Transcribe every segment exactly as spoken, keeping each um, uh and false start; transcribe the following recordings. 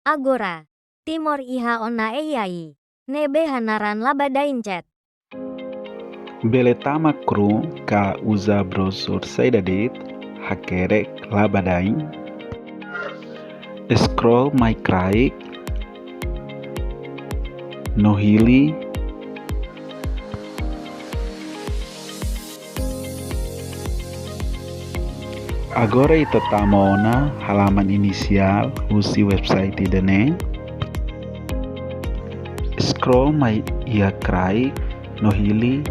Agora, Timor iha ona AI ne'ebé hanaran Labadain Chat. Bele tama Chrome ka uza browser saida de'it, hakerek Labadain. Scroll mai kraik no hili. Agora ita tama ona halaman inisiál husi website ida-ne'e. Scroll mai iha kraik no hili,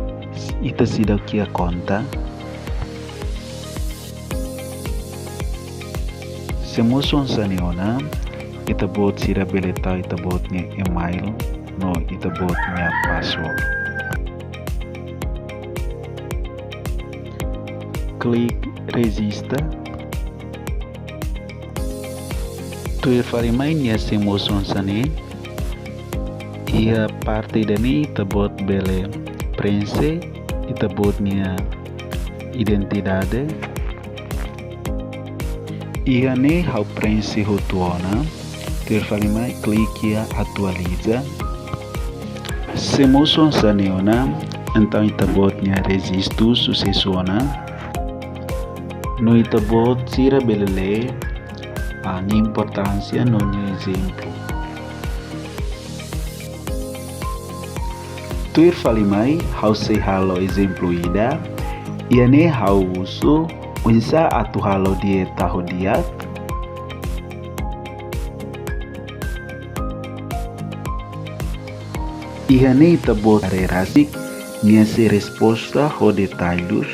ita seidauk iha konta. Se mosu hanesan ne'e ona, ita-boot sira bele tau ita-boot nia email no ita-boot nia password. Klik register. Tuir fali mai nia sei mosu hanesan ne'e. Iha parte ida-ne'e ita-boot bele preenxe ita-boot nia identidade. Iha ne'e ha'u preenxe hotu ona. Tuir fali mai klik iha atualiza. Se mosu hanesan ne'e ona, entaun ita-boot nia rejistu susesu ona. No ita-boot sira bele lee, ah, nia importánsia no nia ezemplu. Tuir fali mai, ha'u sei halo ezemplu ida. Iha ne'e ha'u husu oinsá atu halo dieta ho di'ak. Iha ne'e ita-boot haree rasik nia sei resposta ho detalle.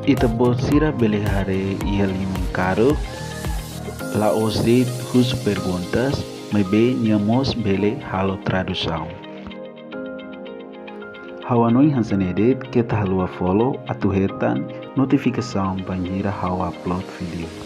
Ita-boot sira bele haree iha liman karuk, la'ós de'it husu perguntas, maibé nia mós bele halo tradusaun. Ha'u hanoin hanesan ne'e de'it, keta haluha follow atu hetan notifikasaun bainhira ha'u upload vídeo.